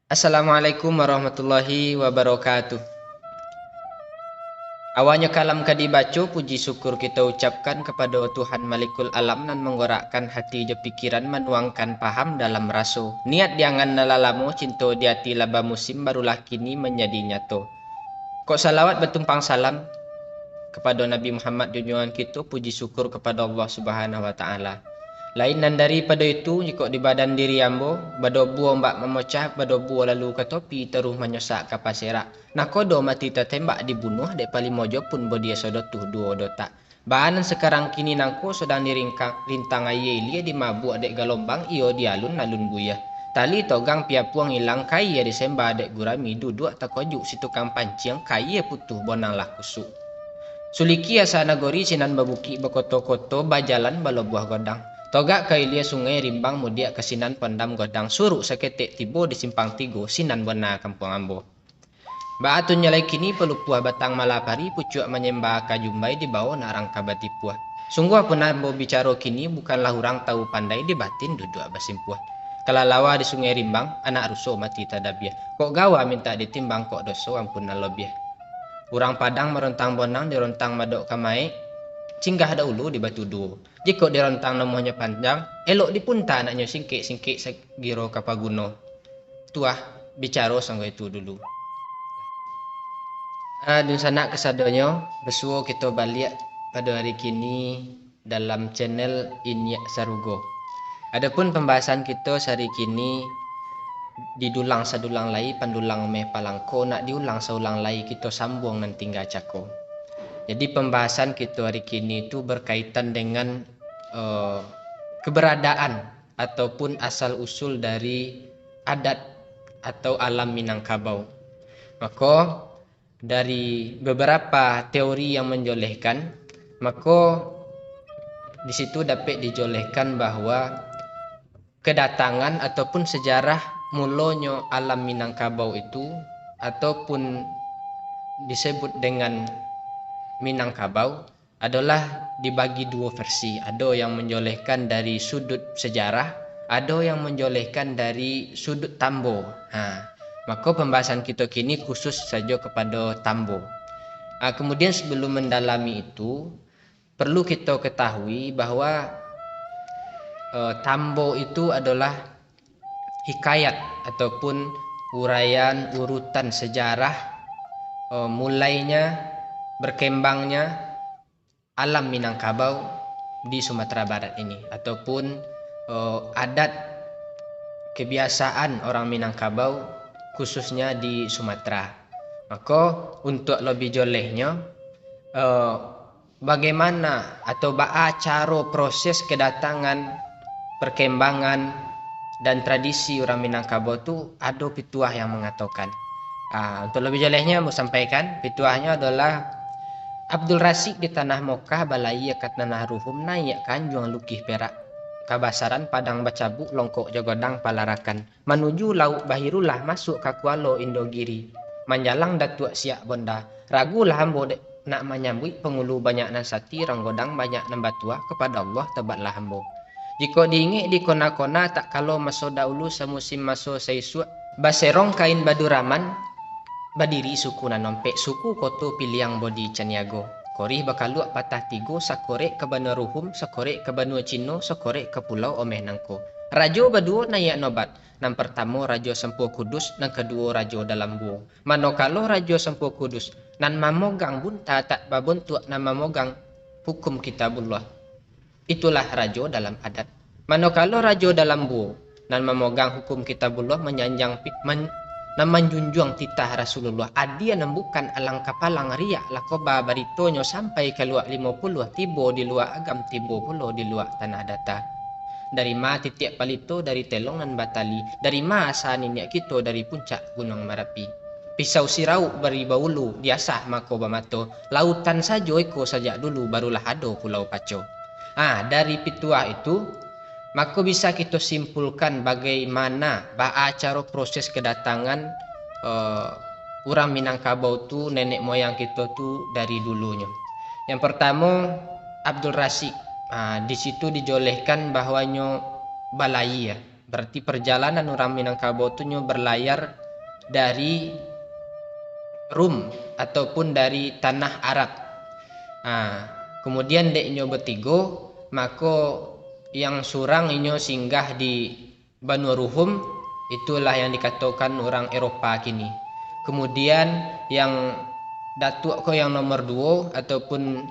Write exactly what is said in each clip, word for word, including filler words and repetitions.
Assalamualaikum warahmatullahi wabarakatuh. Awalnyo kalam ka dibaco, puji syukur kito ucapkan kapado Tuhan Malikul Alam nan manggorakkan hati jo pikiran, manuangkan paham dalam raso. Niat di angan nan lah lamo, cinto di ati lah bamusim, barulah kini manjadi nyato. Kok salawat batumpang salam kapado Nabi Muhammad junjuangan kito, puji syukur kapado Allah Subhanahu wa Ta'ala. Lain nan daripado itu, jikok di badan diri ambo, badobu ombak mamocah, badobu lalu ka topi, taruih manyosak ka paserak. Nakodo mati tatembak, dibunuah dek Palimo Jo pun, bodi sodo tuh duo dotak. Baa nan sakarang kini nangko, sodang diringkang, rintang aia ilia, dimabuak dek galombang, iyo di alun-alun buyah. Tali togang piapuang ilang, kaia disemba dek gurami, duduak takojuk si tukang panciang, kaia putuh bonang lah kusuk. Suliki asa nagori, sinan babukik bakoto-koto, bajalan balobuah godang. Togak ka ilia Sungai Rimbang, mudiak ka sinan Pondam Godang, suruk saketek tibo di Simpang Tigo, sinan bona kampuang ambo. Baa tu nyo lai kini, palupuah batang malapari, pucuak manyemba ka jumbai, dibao nak rang ka batipuah. Sungguahpun ambo bicaro kini, bukanlah urang tahu pandai, di batin duduak basimpuah. Kalalawa di Sungai Rimbang, anak ruso mati tadabiah. Kok gawa mintak ditimbang, kok doso ampun nan lobiah. Urang Padang marontang bonang, dirontang madok ka maek, singgah dahulu di Batu Duo. Jikok dirontang namuahnyo panjang, elok dipunta naknyo singkek-singkek, sagiro ka paguno. Tuah, bicaro sangko itu dulu. Ah, dunsanak kasadonyo, basuo kito baliak pado ari kini dalam channel Inyiak Sarugo. Adopun pambahasan kito sahari kini, didulang sadulang lai, pandulang meh palangko, nak diulang saulang lai, kito sambuang nan tingga cako. Jadi, pambahasan kito ari kini tu berkaitan dengan, eh, keberadaan ataupun asal usul dari adat atau alam Minangkabau. Mako, dari beberapa teori yang menjolehkan, mako di situ dapek dijolehkan bahwa kedatangan ataupun sejarah mulonyo alam Minangkabau itu, ataupun disebut dengan Minangkabau, adalah dibagi duo versi. Ado yang menjolehkan dari sudut sejarah, ado yang menjolehkan dari sudut tambo. Ha, mako pambahasan kito kini khusus sajo kapado tambo. Ah, kemudian sebelum mendalami itu, perlu kito ketahui bahwa, eh, tambo itu adalah hikayat ataupun uraian urutan sejarah, eh, mulainya, berkembangnya alam Minangkabau di Sumatera Barat ini, ataupun, eh, adat kebiasaan orang Minangkabau, khususnya di Sumatera. Mako, untuk lebih jolehnyo, eh, bagaimana atau baa caro proses kedatangan, perkembangan, dan tradisi urang Minangkabau tu, ado pituah yang mangatokan. Ah, untuk lebih jolehnyo, ambo sampaikan, pituahnyo adalah Abdul Rasik di tanah Mokah, balayia ka tanah Ruhum, naiak ka anjuang lukih perak, kabasaran padang bacabuk, longkok jo godang palarakan, manuju Lauik Bahirullah, masuak ka Kualo Indogiri, manjalang Datuak Siak Bonda. Ragulah ambo dek nak manyambuik, pangulu banyak nan sati, rang godang banyak nan batuah, kapado Allah tobatlah ambo. Jikok diingek dikona-kona, tak kalo maso dahulu, samusim maso saisuak, baserong kain baduraman, badiri suku nan ompek, suku Koto Piliang Bodi Caniago. Korih bakaluak patah tigo, sakorek ka banua Ruhum, sakorek ka banua Cino, sakorek ka Pulau Omeh Nangko. Rajo baduo naiak nobat, nan partamo Rajo Sampuo Kudus, nan kaduo Rajo Dalam Buo. Manokalo Rajo Sampuo Kudus, nan mamogang bunta tak babontuak, nan mamogang hukum Kitabullah, itulah rajo dalam adat. Manokalo Rajo Dalam Buo, nan mamogang hukum Kitabullah, manyanjang pi-, man-, nan manjunjuang titah Rasulullah, adia nan bukan alang kapalang, riak lakoba, baritonyo sampai ka Luak Limo Puluah, tibo di Luak Agam, tibo pulo di Luak Tanah Data. Dari ma titiak palito? Dari telong nan batali. Dari ma asa niniak kito? Dari puncak Gunuang Marapi. Pisau sirauik bari baulu, diasah mako bamato. Lautan sajo iko sajak dulu, barulah ado Pulau Paco. Ah, dari pituah itu, mako bisa kito simpulkan bagaimana, baa caro proses kedatangan, eh, urang Minangkabau tu, nenek moyang kito tu dari dulunyo. Yang pertamo, Abdul Rasik. Ah, di situ dijolehkan bahwanyo balayia. Berarti perjalanan urang Minangkabau tu nyo berlayar dari Rum ataupun dari tanah Arab. Ha, kemudian dek inyo batigo, mako yang surang inyo singgah di banua Ruhum, itulah yang dikatokan urang Eropa kini. Kemudian yang datuak ko yang nomor duo ataupun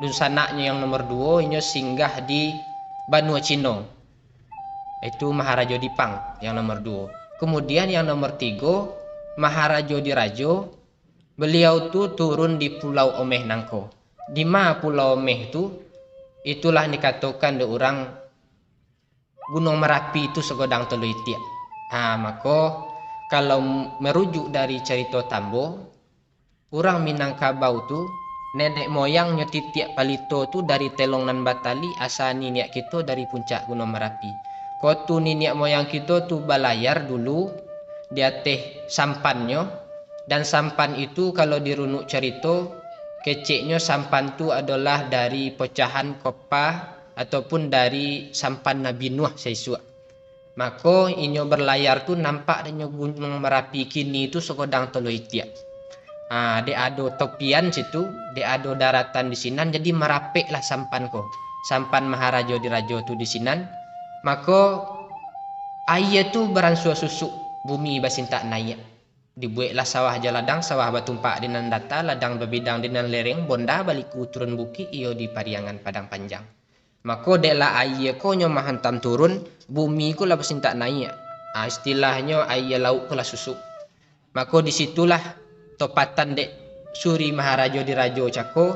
dunsanaknyo yang nomor duo, inyo singgah di banua Cino. Itu Maharajo Dipang yang nomor duo. Kemudian yang nomor tigo, Maharajo Dirajo, beliau tu turun di Pulau Omeh nangko. Di ma Pulau Omeh tu, itulah dikatokan dek urang Gunuang Marapi tu sagodang tolo itiak. Ha, mako, kalau merujuk dari carito Tambo, urang Minangkabau tu, nenek moyangnyo Titiak Palito tu dari Telong Nan Batali, asa niniak kito dari puncak Gunuang Marapi. Kotu niniak moyang kito tu balayar dulu di ateh sampannyo, dan sampan itu kalau dirunuk carito, keceknyo sampan tu adolah dari pecahan kopa ataupun dari sampan Nabi Nuh saisuak. Mako, inyo berlayar tu nampak dek inyo Gunuang Marapi kini tu sagodang tolo itiak. Ha, dek ado topian situ, dek ado daratan di sinan, jadi marapeklah sampan ko. Sampan Maharajo Dirajo tu di sinan. Mako, aia tu baransua susuk, bumi basintak naiak. Dibueklah sawah jo ladang, sawah batumpak di nan data, ladang babidang di nan lereng, bonda baliku turun bukik, iyo di Pariangan Padang Panjang. Mako, dek lah aia ko nyo mahantam turun, bumi ko lah basintak naiak. Ah, istilahnyo, aia lauk ko lah susuk. Mako, di situlah topatan dek Suri Maharajo Dirajo cako,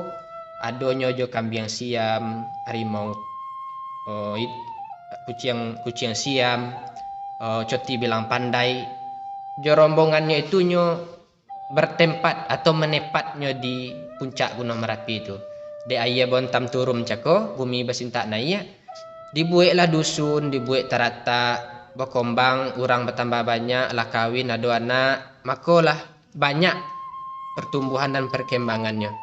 adonyo jo kambiang siam, harimau, oh, it-, kuciang, kuciang siam, oh, coti bilang pandai. Jo rombongannyo itu nyo bertempat atau menepatnyo di puncak Gunuang Marapi tu. Dek aia bahantam turun cako, bumi basintak naiak, dibueklah dusun, dibuek taratak, bakombang, urang batambah banyak, lah kawin, ado anak, mako lah banyak pertumbuhan dan perkembangannyo.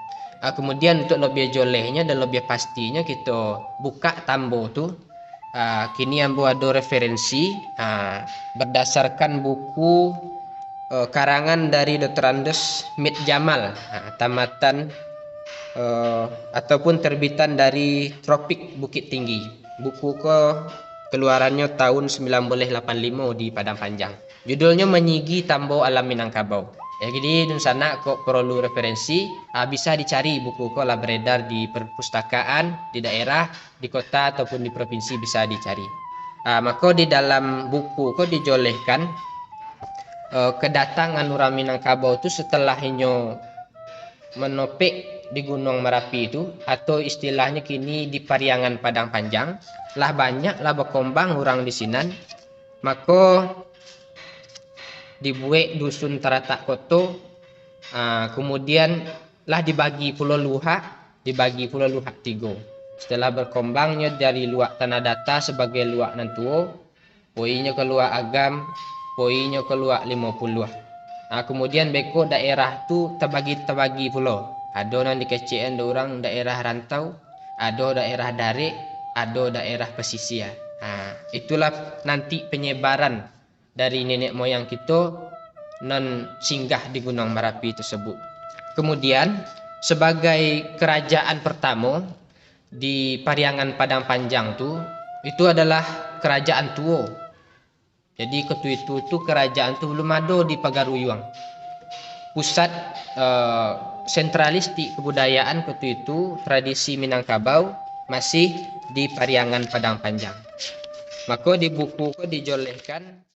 Ah, kemudian untuk lebih jolehnyo dan lebih pastinyo kito bukak Tambo tu, ah, kini ambo ado referensi, ah, berdasarkan buku, eh, karangan dari Doktorandus Mit Jamal, ah, tamatan, eh, ataupun terbitan dari Tropik Bukit Tinggi. Buku ko keluarannyo tahun sembilan belas lapan limo di Padang Panjang. Judulnyo Manyigi Tambo Alam Minangkabau. Jadi, dunsanak kok perlu referensi, ah, bisa dicari buku ko lah beredar di perpustakaan, di daerah, di kota ataupun di provinsi bisa dicari. Ah, mako di dalam buku ko dijolehkan, eh, kedatangan urang Minangkabau tu setelah inyo menopek di Gunuang Marapi tu, atau istilahnyo kini di Pariangan Padang Panjang, lah banyak lah bakombang urang di sinan, mako dibuek dusun taratak koto, ah, kemudian lah dibagi pulo luhak, dibagi pulo luhak tigo. Setelah berkembangnyo dari luak Tanah Data sebagai luak nan tuo, poinyo ka luak Agam, poinyo ka luak Limo Puluah. Ha, kemudian beko daerah tu tabagi-tabagi pulo. Ado nan dikecekan dek urang daerah rantau, ado daerah darek, ado daerah pesisir. Ha, itulah nanti penyebaran dari nenek moyang kito nan singgah di Gunuang Marapi tersebut. Kemudian, sebagai kerajaan pertamo di Pariangan Padang Panjang tu, itu adalah kerajaan tuo. Jadi, ketu itu tu kerajaan tu belum ado di Pagaruyuang. Pusat, eh, sentralistik kebudayaan ketu itu, tradisi Minangkabau, masih di Pariangan Padang Panjang. Mako, di buku ko dijolehkan